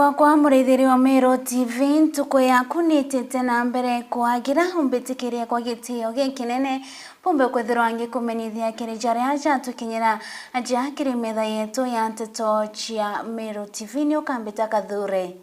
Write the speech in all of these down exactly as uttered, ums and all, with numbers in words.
Wakwa murithiri wa Meru T V, ntuku yaku nitite na mbere kwagira, umbitikirie kwa gitio gikinene, mpumbe kwithirwa ngikumenyithia kiri jaria jatukinyira ja kiri metha yetu ya nteto cia Meru T V. Ni ukambita Kathure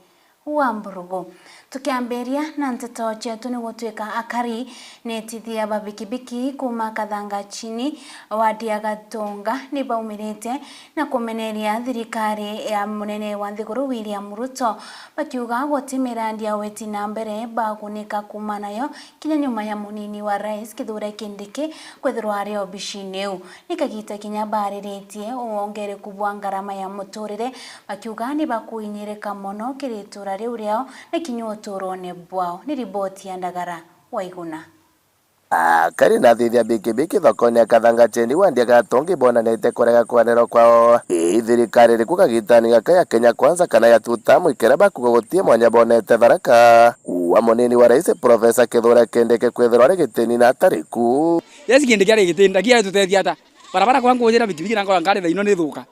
wa Mburugu. Tukiambiria na nteto cietu, ni gutwika akari netithia ba bikibiki kuuma Kathangachini, wadi ya Gatunga, ni baumirite na kumeneria thirikari ya munene wa nthiguru William Ruto, bakiuga guti mirandi ya weti na mbere bagunika kuuma nayo kinya nyuma ya munini wa rais Kithure Kindiki kwithirwa ari obicini iu. Ni kagita kinya bariritie uongereku bwa ngarama ya muturire, bakiuga ni bakuinyirika mono kiri itura riu riao na kinya uturone bwao. Ni riboti ya Ndagara Waiguna. Akari na athithia bikibiki thokone ya Kathangacheni wadi ya Gatunga bonanite kurega kwanirwa kwao. Ii thirikari iriku kagitani gaka, ya Kenya Kwanza kana ya Tutam, ikira bakuga guti mwanya bonete Tharaka. Wa munini wa rais Professor Kithure Kindiki kwithirwa ari gitini na atari ku. Yes, Kindiki ari gitini, lakini aritutethia ata? Barabara kwa nkujira bikibiki na nkora ngari thaino ni thuka.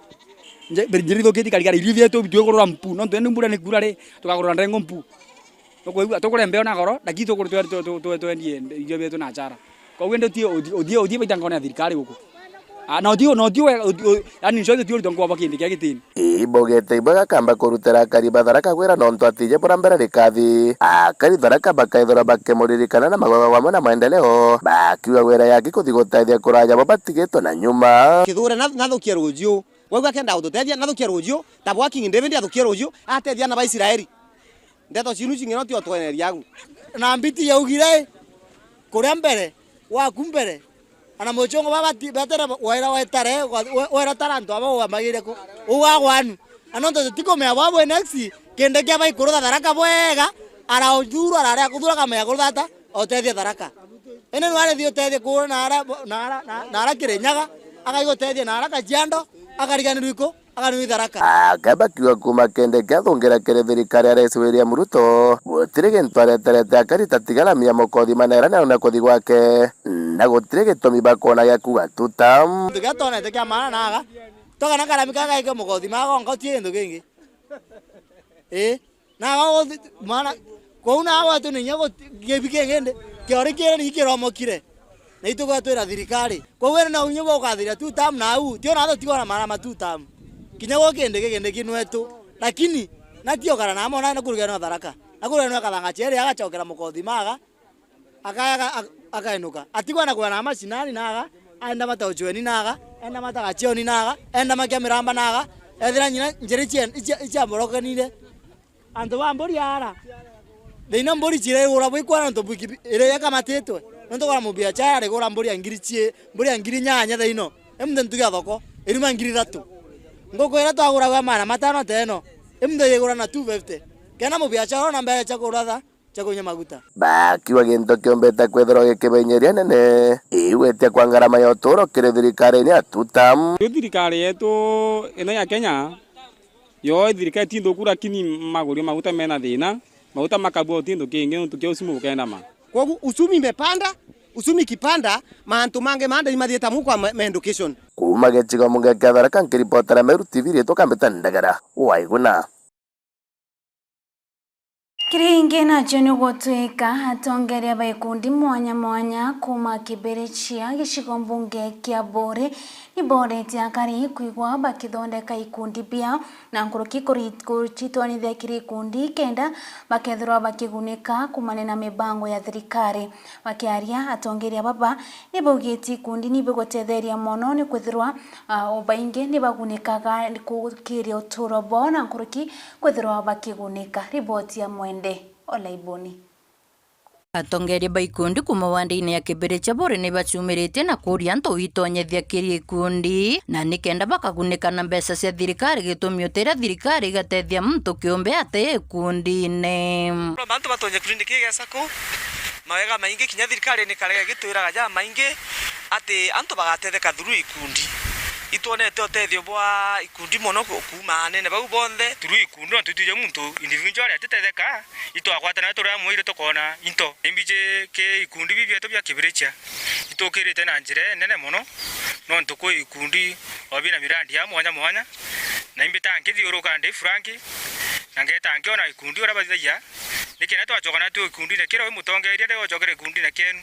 Nje, njiri thukitie karigara, irio bietu bitwigurura mpu. Nontu indi mbura ni kura ri, tukagurura ndengo mpu. Tukwigua, tugure mbeo na goro, lakini tugure twe-, twe-, twe-, twe-, twendie irio bietu na chara. Koguo indi uthii, uthii, uthii, uthii baita nkone ya thirikari guku. Ah, na uthii, na uthii we, uthii, u-, yani, in short, uthii uritwa nkwa bwa Kindiki kia gitini. Ii, bugite ibwe gakamba kurutira akari ba Tharaka gwira nontu atiji bura mbere rikathi. Akari Tharaka bakaithirwa bakimuririkana na magwegwa wamwe na maendeleo, bakiuga gwira yaki kuthi gutethia kuraja bo batigitwe na nyuma. Kithure na, nathukie rujiu. Wauga akenda gututethia, nathukie rujiu. Ta bwa King David athukie rujiu, atethia ana ba Israeli. Ndeto ciinu cing'ina utio tweneria agu. Na mbiti yaugire, kuria mbere, waku mbere, ana muchongo baba ti-, betere waira wetare, wa-, we-, wera tara antu aba ugamagire ku, ugagwanu. Na nontu tutikumenya bwa bwe next, Kindiki aba ikurutha Tharaka bwega, arathurwa, araria kuthura, akamenya kurutha ata, otethia Tharaka. Indi nwarithi utethie kuura na ara, na ara, na, na ara Kirinyaga, akaigua utethie na ara Kajiado, akariganirwa iku, akariganirwa i Tharaka. Akaba kiuga kuuma Kindiki athungira kiri thirikari ya Rais William Ruto, gutiri gintu areterete akari ta tiga lami ya Mukothima manera na kuthi gwake, na gutiri gitumi bakwona gia kuuga Tutam. Gintu kiria twonete kia maana naga, togana karami kaga gake Mukothima agonka uti gintu kingi. Ii. Na ago guthi-, mwana, kou na agwetu ni inya guti-, gibi kingi ndi, kiori kiri ni kiromokire. Na itu gwetwira thirikari. Kou indi no inya bukathiria Tutam na au, tio na tutigwa na marama Tutam. Kinya gwo kindi giki ndi kinwetu. Lakini, na tio kara na mona na kurugera no Tharaka. Na kurugera no Kathangacheri agachokera Mukothima aga. Aka-, aka-, aka-, akaenuka. Atigwa na kwena macinani naga, aenda mata Ucweni naga, aenda mata Gachioni naga, aenda makia Miramba naga, ethira nyina njira icia, icia, icia mborokanire. Antu ba mburi ara. Thaino mburi cirigura bwikwa nontu bwiki-, iria ikamatitwe. Nontu kwona mubiachara arigura mburi ya ngiri ci-, mburi ya ngiri nyanya thaino. Emuthe ntuge ya thoko, iruma ngiri ithatu. Nguku iria twaguragwa maana matano teno, emuthe yigura na two fifty. Kena mubiachara ona mbere cia kugura tha, cia kunywa maguta. Bakiuga gintu kiumbite kwithirwa gikibenyeria nene, igwetia kwa ngarama ya uturo kiri thirikari-ini ya Tutam. Yo thirikari yetu ino ya Kenya, yo thirikari ti nthuku, lakini maguri maguta mena thina, maguta makabua uti ntu kingi nontu kia ucumi bukendama. Kwogu uchumi imepanda, uchumi ikipanda, mantu mangi manda imathieta mu kwa ma-, ma education. Kuuma gicigo munge kia Tharaka, nkiripotera Meru T V, riitwa Kambita Ndagara Waiguna. Kiri ingi nacio ni gutwika atongeria ba ikundi mwanya mwanya kuuma Kibirichia gicigo mbunge kia Buuri ni boretie akari kwigua bakithondeka ikundi biao na nkuruki kuri-, kucitwanithia kiri ikundi kenda bakethirwa bakigunika kuumania na mibango ya thirikari. Bakiaria, atongeria baba ni baugitie ikundi ni bigutetheria mono ni kwithirwa, ah, o baingi ni bagunikaga kukiria uturo bwao na nkuruki kwithirwa bakigunika. Riboti ya Mwende Olaiboni. Atongeria ba ikundi kuuma wandi-ini ya Kibirichia Buuri ni bacumiritie na kuuria antu gwitonyethia kiri ikundi, na ni kenda bakagunika na mbeca cia thirikari, gitumi utiria thirikari igatethia muntu kiumbe ati ikundi-ini. Antu batonye ikundi-ini kii gia sacco, mawega maingi kinya thirikari ni karega igitwiraga jamaingi ati antu bagatetheka through ikundi. Itwonete utethio bwa ikundi mono ku-, kuuma anene bau bonthe through ikundi, nontu itwije muntu individual atitetheka, itwagwatana turi amwe ire tukona into. Imbiji ki ikundi bibi bietu bia Kibirichia itukirite na njira inene mono, nontu kwi ikundi o bina mirandi ya mwanya mwanya, na imbita nkithiuruka ndi frank, na ngeeta nkiona gikundi uria bathithagia, nikenda twacokana twi gikundine kiria wi mutongeria riria ucokere gikundine kienu.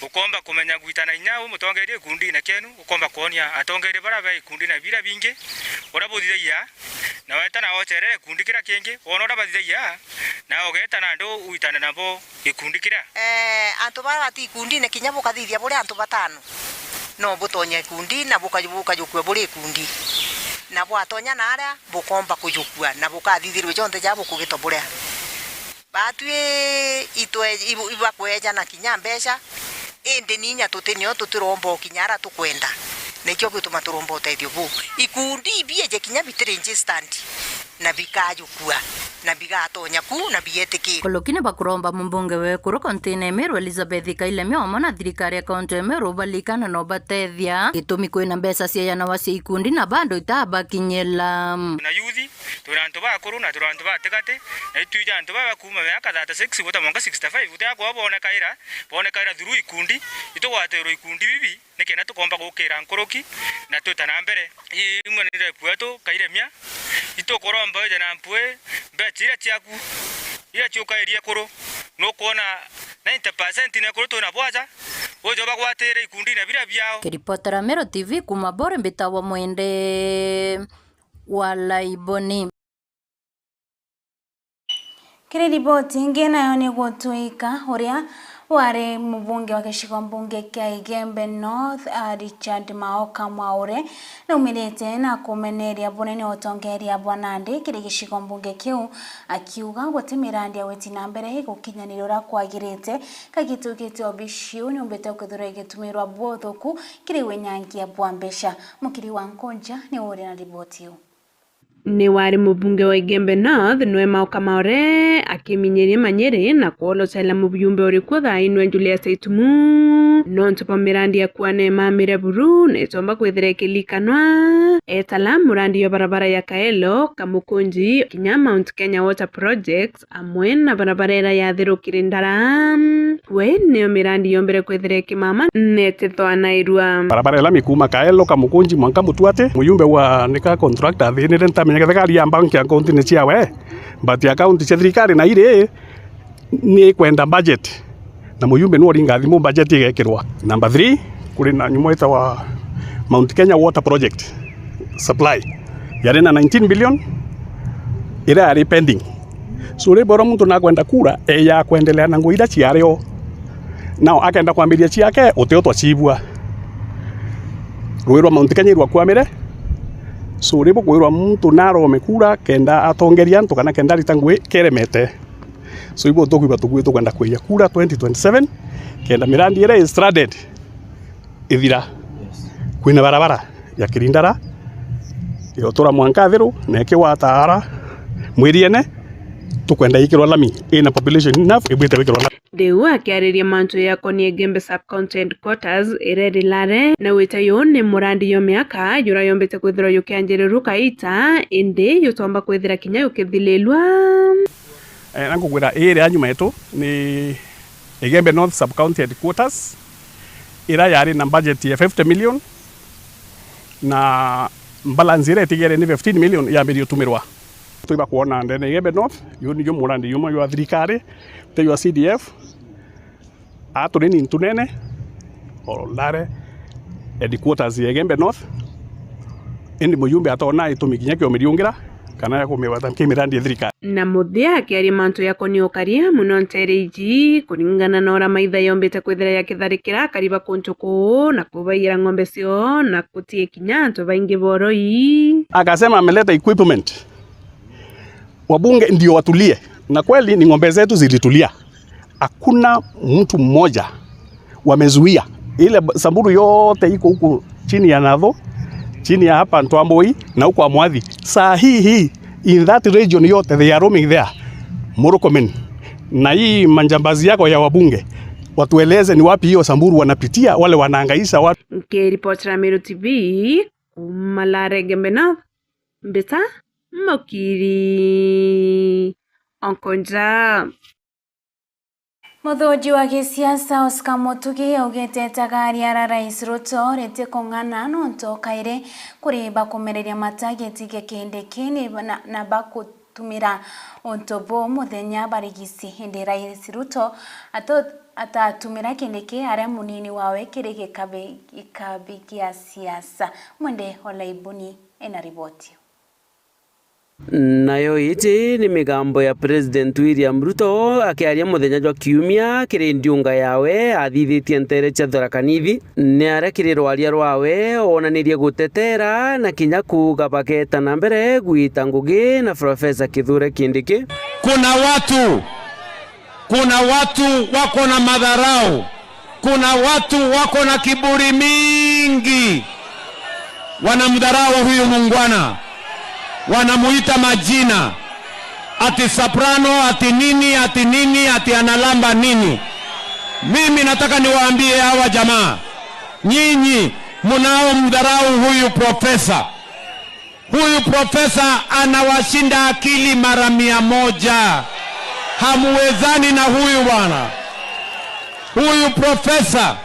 Ukomba kumenya gwitana inya wi mutongeria gikundine kienu, ukomba kwonia atongeria baria be gikundine biria bingi uria buthithagia, na weta na ocerere gikundi kiria kingi, wona uria bathithagia, na ugeeta nandi uitane nabo gikundi kiria. Eh, antu baria bati ikundine kinya bukathithia buri antu batano, no butonye ikundi na buka-, bukajukua buri ikundi, na bwatonya na aria bukomba kujukua na bukathithirwe jonthe ja bukugito buria. Batwi itwe ibu-, ibakweejana kinya mbeca, indi ninya tuti nio tutiromba ukinya ara tukwenda. Nikio gituma turomba utethio buu. Ikundi ibieje kinya bitiregistered na bikajukua na bigatonya ku na bietikirwa. Nkuruki ni bakuromba mumbunge wa ekuru kaunti-ini ya Meru Elizabeth Kailemia amwe na thirikari ya kaunti ya Meru balikana na ubatethia, gitumi kwina mbeca ciejanawa cia ikundi na bado itabakinyira. Na yuthi, twina antu bakuru na twina antu batigati, na itwija antu baba kuuma miaka thirty-six guta mwanka sixty-five, guti akwa bonekaira, bonekaira through ikundi, itugwatirwe ikundi bibi, nikenda tukomba gukira nkuruki, na twita na mbere. Imwe ni rep wetu, Kairemia, itukuromba wije na mpwi, mbeca iria ciaku, iria ciukairie kuru, nukwona ninety percent ni kuru twina bwaja, uje ubagwatire ikundine biria biao. Kiripotera Meru T V kuuma Bore, mbitagwa Mwende wa Laiboni. Kiri riboti ingi, nayo ni gutwika uria wari mubunge wa gicigo mbunge kia Igembe North, a, Richard Maoka Mwaure, naumirite na kumeneria bunene utongeria bwa nandi kiri gicigo mbunge kiu, akiuga guti mirandi ya witi na mbere igukinyaniria uria kwagirite, kagituikite obici iu niumbite kwithirwa igitumirwa buthuku kiri winyangia bwa mbeca. Mukiri wa Nkonja ni uri na riboti iu. Ni wari mubunge wa Igembe North, nwe Maoka Maore, akiminyiria manyiri na kwolocela mujumbe uri kuo thaa ii nwe Julius Itumu. Nontu bwa mirandi ya kuana imamire buru, nitomba kwithira ikilikanwa. Etala murandi yo barabara ya Kaelo, Kamukunji, kinya Mount Kenya Water Project, amwe na barabara iria yathirukire Ndara. We niyo mirandi yombere kwithira ikimama na itithwanairua. Barabara ila mikuuma Kaelo, Kamukunji, mwanka Mutuate, muyumbe wa nika contractor athinire, ntamenya kethekari ya bank account ni ciawe, but account cia thirikari na iri ni kwenda budget. Na muyumbe nu uringa thimu, budget igekirwa. Number three, kuri na nyumo itawa Mount Kenya Water Project Supply. Yari na nineteen billion, ira yari pending. So, riu bora muntu nakwenda kura, eya kwendelea na ngugi iria ciari o. Nao akenda kwambiria ciake, utio twacibua. Rui rwa Mount Kenya irwakwamire. So, riu bukwirwa muntu narome kura, kenda atongeria antu kana kenda arita ngugi keremete. So, ibo tukwiba tukui tukwenda kwia kura twenty twenty-seven, kenda mirandi iria i stranded ithira. Kwina barabara ya Kirindara yotura mwanka Athiru na ikigwata ara Mwiriene, tukwenda ikirwa lami, ina population enough ibwite wikirwa lami. Riu akiariria mantu yakoniie Igembe Sub-County Headquarters iria iri Lare, na wita yu ni murandi yo miaka jura yombite kwithirwa jukianjiriru kaita, indi jutomba kwithira kinya jukithililwa. Eh, na ngugwira ii ria nyuma yetu ni Igembe North Sub-County Headquarters, ira yari na budget ya fifty million, na balance ira itigere ni fifteen million yambirie utumirwa. Twiba kwona ndene Igembe North, yu niyo murandi yuma jwa thirikari, ti jwa C D F. Aa turi ni ntunene, o Lare, headquarters ya Igembe North, indi mujumbe atona itumi kinya kio miriungira, kana ya kumigwata ki mirandi ya thirikari. Na muthia akiaria mantu yakoni ukaria muno ntere iji, kuringana na uria maitha yombite kwithira yakitharikira akari ba kuntu kuu, na kubaiira ng'ombe cio, na kutie kinya antu baingi boroi. Akasema ameleta equipment. Wabunge ndio watulie. Na kweli ni ng'ombe zetu zilitulia. Hakuna mtu mmoja wamezuia. Ile ba-, Samburu yote iko huku chini ya Natho, chini ya hapa Ntwamboi na huko Amwathi. Saa hii hii, in that region yote, they are roaming there. Murkomen. Na hii majambazi yako ya wabunge, watueleze ni wapi hiyo Samburu wanapitia, wale wanahangaisha watu. Nkiripotera Meru T V, kuuma Lare Igembe North, mbita Mukiri Onkonja. Muthuji wa gisiasa Oscar Mutugi augite itagaria ria Rais Ruto ritikung'ana nontu o kairi kuri bakumereria matageti gia Kindiki ni na, na baku-, Tumira untu buu muthenya barigisi, indi Rais Ruto ato-, atatumira Kindiki aria munini wawe kiri gikabi, gikabi gia siasa. Mwende Olaibuni ena riboti. Nayo iji ni migambo ya President William Ruto akiaria muthenya jwa Kiumia kiri ndiunga yawe athithitie nteere cia Tharaka Nithi. Ni aria kiri rwaria rwawe oonanirie gutetera na kinya kuuga bageeta na mbere gwita ngugi na Professor Kithure Kindiki. Kuna watu, kuna watu wako na madharau, kuna watu wako na kiburi mingi, wanamdharau huyu muungwana, wanamuita majina ati soprano, ati nini, ati nini, ati analamba nini. Mimi nataka niwaambie hawa jamaa, nyinyi mnaomdharau huyu profesa, huyu profesa anawashinda akili mara mia moja. Hamuwezani na huyu bwana. Huyu profesa,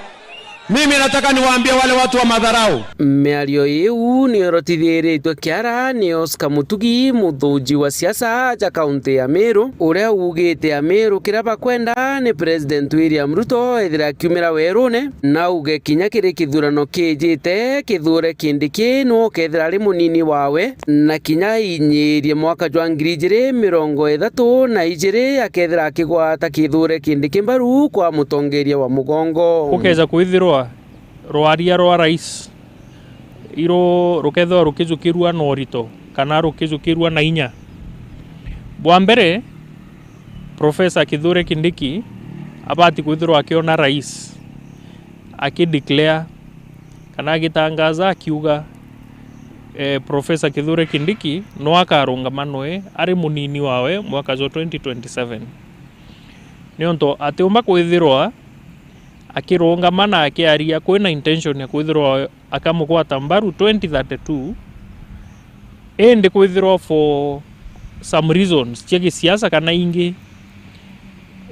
mimi nataka niwaambie wale watu wa madharau. Miario iu niyorotithiritwe kiara ni Oscar Mutugi, muthuji wa siasa ja kaunti ya Meru, uria uugite Ameru kiria bakwenda ni President William Ruto ethire akiumira werune, na auge kinya kiri kithurano kiijite, Kithure Kindiki niwe ukethira ari munini wawe, na kinya inyirie mwaka jwa ngiri ijiri mirongo ithatu na ijiri akethira akigwata Kithure Kindiki mbaru kwa mutongeria wa mugongo. Gukeja kwithirwa rwaria rwa rais iru rukethirwa rukijukirua na urito kana rukijukirua na inya, bwa mbere, Professor Kithure Kindiki abati kwithirwa akiona rais akideclare kana agitangaza akiuga, eh, Professor Kithure Kindiki no akarungama noe ari munini wawe mwaka jwa twenty twenty-seven. Niontu atiumba kwithirwa akirungama na akiaria kwina intention ya kwithirwa akamugwata mbaru twenty thirty-two, indi kwithirwa for some reasons cia gisiasa kana ingi,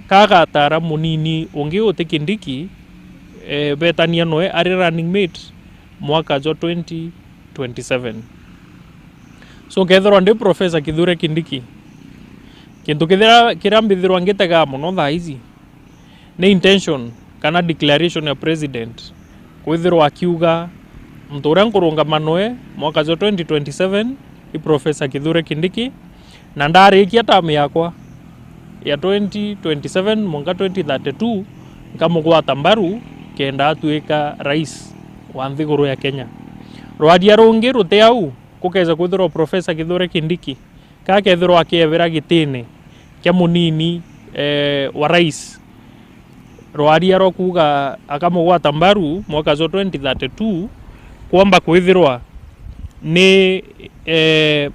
kagatara munini ungi uti Kindiki, eh, betania noe ari running mate mwaka jwa twenty twenty-seven. So, kethirwa ndi Professor Kithure Kindiki, kintu kithira, kiria mbithirwa ngitegaa mono thaa ici, ni intention kana declaration ya president kwithirwa akiuga muntu uria nkurungama noe mwaka jwa twenty twenty-seven i Professor Kithure Kindiki, na ndarikia term yakwa ya twenty twenty-seven mwanka twenty thirty-two, nkamugwata mbaru kenda atuika rais wa nthiguru ya Kenya. Rwaria rungi ruti au, kukeja kwithirwa Professor Kithure Kindiki kakethirwa akiebera gitine kia munini, eh, wa rais, rwaria rwa kuuga akamugwata mbaru mwaka jwa twenty thirty-two, kwomba kwithirwa ni, eh,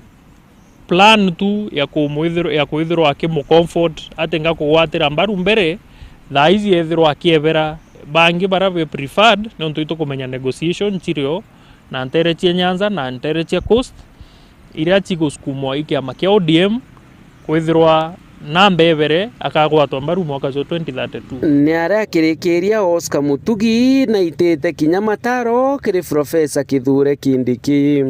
plan tu ya kumwithirwa, ya kwithirwa akimukomfort ati ngakugwatira mbaru mbere, thaa ici ethirwa akiebera bangi baria be preferred, niuntu itukumenya negotiation cirio na nteere cia Nyanza na nteere cia Coast, iria cigusukumwa i kiama kia O D M, kwithirwa na mbebere akagwatwa mbaru mwaka jwa twenty thirty-two. Ni aria akirikiria Oscar Mutugi na aitite kinya mataro kiri Professor Kithure Kindiki.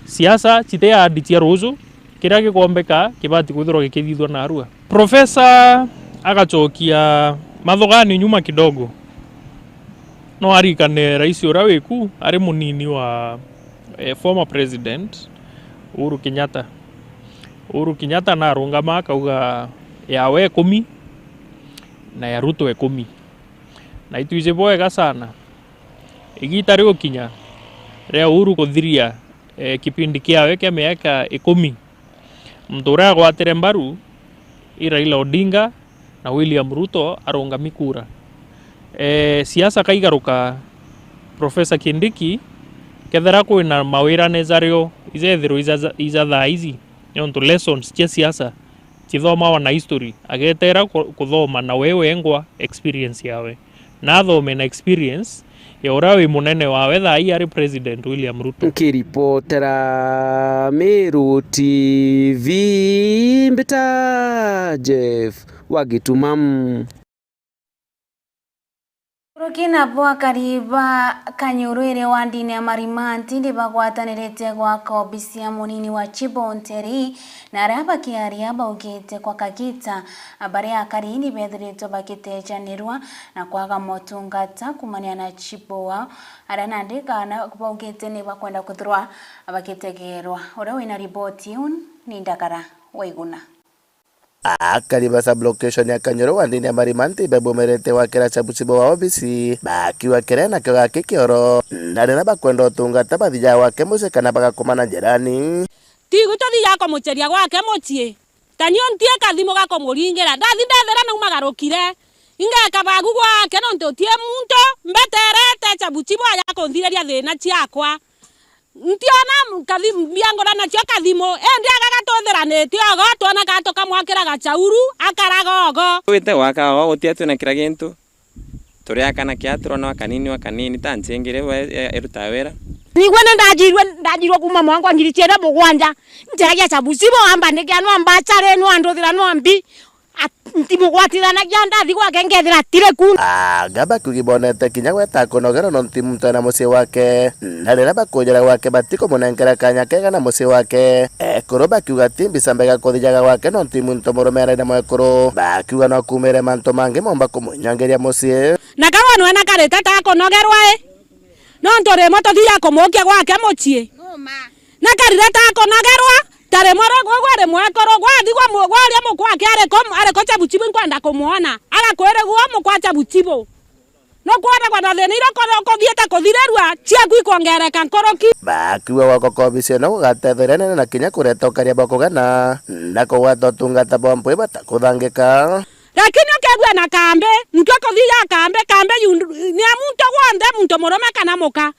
Siasa citi ahadi cia ruju, kiria gikombeka kibati kwithirwa gikithithwa narua. Professor agacokia mathuganio nyuma kidogo. No arikane rais uria wiku ari munini wa, eh, former president Uhuru Kenyatta. Uhuru Kenyatta narungama akauga, "Yawe ikumi na ya Ruto ikumi." Na itwiji bwega sana. Igita rigukinya ria Uhuru kuthiria, eh, kipindi kiawe kia miaka ikumi, muntu uria agwatire mbaru i Raila Odinga na William Ruto arungami kura. Eh, siasa kaigaruka, Professor Kindiki, kethira kwina mawirane jario ijethirwa ija, ija thaa iji, niuntu lessons cia siasa cithomawa na history, agetera ku-, kuthoma na we wengwa experience yawe, na athome na experience ya uria wi munene wawe thaa ii ari President William Ruto. Nkiripotera Meru T V, mbita Jeff wa Gituma. Nkuruki nabo akari ba Kanyuru iri wandine ya Marimanti ni bagwatanirite gwaka obisi ya munini wa Chibo Nteri, na aria bakiaria baugite kwa kagita baria akari ni bethiritwe bagitejanirwa na kwaga motungata kumania na Chibo wao, aria nandi kana baugite ni bakwenda kwithirwa bagitegerwa. Uria wina riboti iu ni Ndagara Waiguna. Akari ba sub-location ya Kanyoro wandini ya Marimanti babumirite gwakira chabuchibo wa obisi, bakiuga kiria nakio gaki kioro, na riria bakwenda utungata bathijaga gwake mucii kana bagakomana njirani. Tigu tuthijaga kumucheria gwake mucii. Tani untie kathimu gakumuringira. Ndathi ndethira naumagarukire. Ingeka bagu gwake nontu utie muntu mbeterete chabuchibo aja kunthiriria thina ciakwa. Ntiona kathi-, mbiangura nacio kathimu, indi aga gatuthiranite ogo, twona ka tukamwakira gachauru, akaraga ogo. Wite gwaka ogo, guti atwina kira gintu. Turiakana kia turona wa kanini, wa kanini, ta nchingiri we, e-, irutaga wira. Nigwe ni ndajirwe, ndajirwe kuma mwaka wa ngiri cienda mugwanja. Ncheragia chabuchibo, amba nikia nwa mbachare, nwa nduthira, nwa mbi. At-, ntimugwatithanagia ndathi gwake nkethira atiri ku. Anga bakiugi bonete kinya gweta kunogerwa nontu muntu ena mucii wake, na riria bakujira gwake batikumunenkera kanya kega na mucii wake. Ekuru bakiuga ti mbica mbega kuthijaga gwake nontu muntu murume araina mwekuru, bakiuga no kumire mantu mangi momba kumunyangiria mucii. Na kawanu ena karite ta kunogerwa i, nontu rimwe tuthijaga kumukia gwake mucii. Na karire ta kunogerwa, ta rimwe rugwigwa ri mwekuru, gwathi gwa mu-, gwaria mukwa ake ari ku, ari ku chabuchibu nkwenda kumwona. Agakwira gwa mukwa chabuchibu. Nukwonagwa na thina iria uko-, ukuthiite kuthirirua, ciaku ikwongereka nkuruki. Bakiuga gwakwa kwa obisi ino gugatetheria nene na kinya kureta ukaria bwa kugana, na kugwata utungata bwa mpwi batakuthangika. Lakini ukegua na kambi, muntu akuthijaga kambi, kambi yu-, ni ya muntu gwonthe, muntu murume kana muka.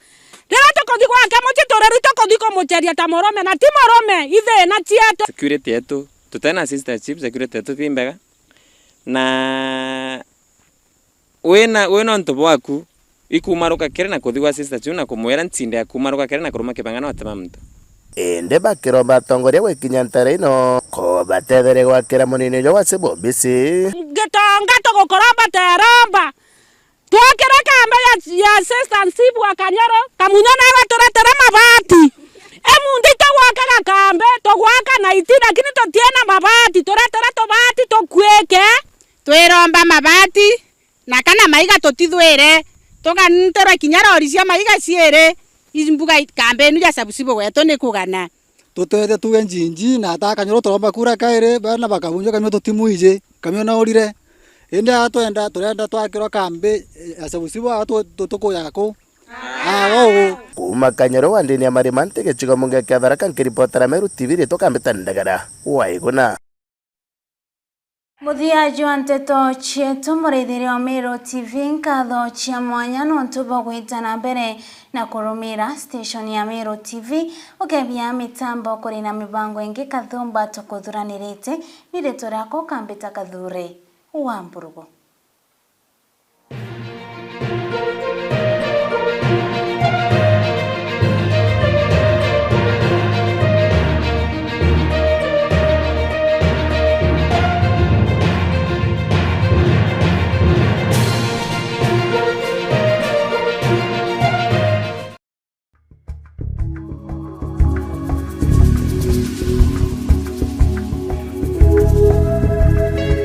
Riria tukuthi gwake mucii, turiri tukuthi kumucheria ta murume, na ti murume, i thina cietu. Security yetu, tutena assistant chief, security yetu bi mbega. Na wina, wina untu bwaku, ikumaruka kiri na kuthi gwa sister chiu na kumwira, nchinde ya kumaruka kiri na kuruma kibang'ana utema muntu. Indi bakiromba atongoria gwikinya ntere ino, kubatetheria gwakira munini uju wa Chibo obisi. Gitonga tugukuromba teromba. Twakire kambi ya, ya assistant chief wa Kanyoro, Kamunyo nawe turetere mabati. Emundi tugwakaga kambi, tugwaka na iti, lakini tutiena mabati, turetere tubati tukwike. Twiromba mabati, na kana maiga tutithwire, tugantirwe kinya rori cia maiga ciiri, imbuga i-, kambi inu ya Sabusibu gwetu ni kugana. Tutwete tuge njinji, na ata Kanyoro turomba kura kairi, bana bakabunjwa Kanyoro tutimwiji, Kanyoro naurire. Indi aa twenda, turenda twakirwa kambi, eh, ya Sabusibu aa tu-, tu-, tukujaga ku. Aa, uu. Kuuma Kanyoro wa ndini ya Marimanti gicigo mbunge kia Tharaka, nkiripotera Meru T V ritwa Kambita Ndagara wa Iguna. Muthia jwa nteto cietu, muraithiria wa Meru T V, nkatho cia mwanya nontu bwa gwita na mbere na kurumira station ya Meru T V. Ukebia mitambo kuri na mibango ingi kathumba tukuthuranirite. Ni ritwa riakwa Kambita Kathure wa Mburugu.